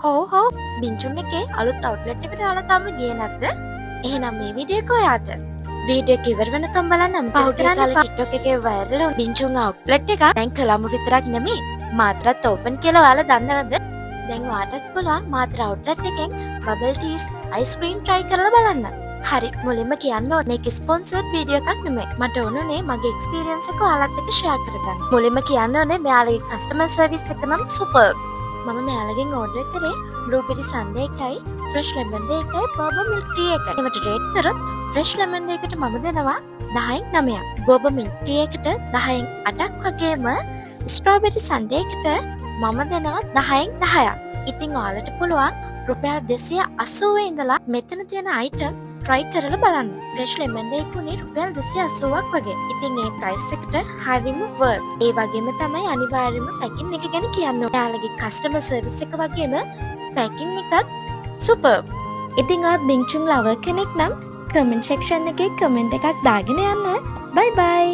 හෝ හෝ, බින්චුන් එකේ අලුත් අවුට්ලට් එකට ඔයාලා තාම ගියේ නැද්ද? එහෙනම් මේ වීඩියෝ එක ඔයාට. වීඩියෝ එක ඉවර වෙනකම් බලන්න අමතක කරන්න එපා. TikTok එකේ වයිරල් වුණු බින්චුන් අවුට්ලට් එක දැන් කොළඹ විතරක් නෙමෙයි, මාතරත් ඕපන් කියලා ඔයාලා දන්නවද? දැන් ඔයාටත් පුළුවන් මාතර අවුට්ලට් එකෙන් බබල් ටීස්, අයිස්ක්‍රීම් try කරලා බලන්න. හරි, මුලින්ම කියන්න ඕනේ, මේක ස්පොන්සර්ඩ් වීඩියෝ එකක් නෙමෙයි. මට ඕනුනේ මගේ එක්ස්පීරියන්ස් එක ඔයාලත් එක්ක ෂෙයා කරගන්න. මුලින්ම කියන්න ඕනේ, මෙයාලගේ කස්ටමර් සර්විස් එක නම් සුපර්බ්. මම මෙයාලගෙන් ඕඩර් කරේ බ්ලූබෙරි සන්ඩේ එකයි, ෆ්‍රෙෂ් ලෙමන් එකයි, බෝබා මිල්ක් ටී එකයි. ඒවට රේට් කරොත් ෆ්‍රෙෂ් ලෙමන් එකට මම දෙනවා 10න් 9ක්. බෝබා මිල්ක් ටී එකට 10න් 8ක් වගේම ස්ට්‍රෝබෙරි සන්ඩේ එකට මම දෙනවා 10න් 10ක්. ඉතින් ඔයාලට පුළුවන් රුපියල් 280 ඉඳලා මෙතන තියෙන අයිටම් try කරලා බලන්න. ෆ්‍රෙෂ් ලෙමන් එක උනේ රුපියල් 280ක් වගේ. ඉතින් ඒ ප්‍රයිස් එකට හරිම වර්ත්. ඒ වගේම තමයි අනිවාර්යයෙන්ම පැකින් එක ගැන කියන්න ඕනේ. එයාලගේ කස්ටමර් සර්විස් එක වගේම පැකින් එකත් සුපර්බ්. ඉතින් ඔයත් බින්චුන් ලවර් කෙනෙක් නම් කමෙන්ට් සෙක්ෂන් එකේ කමෙන්ට් එකක් දාගෙන යන්න. බයි බයි.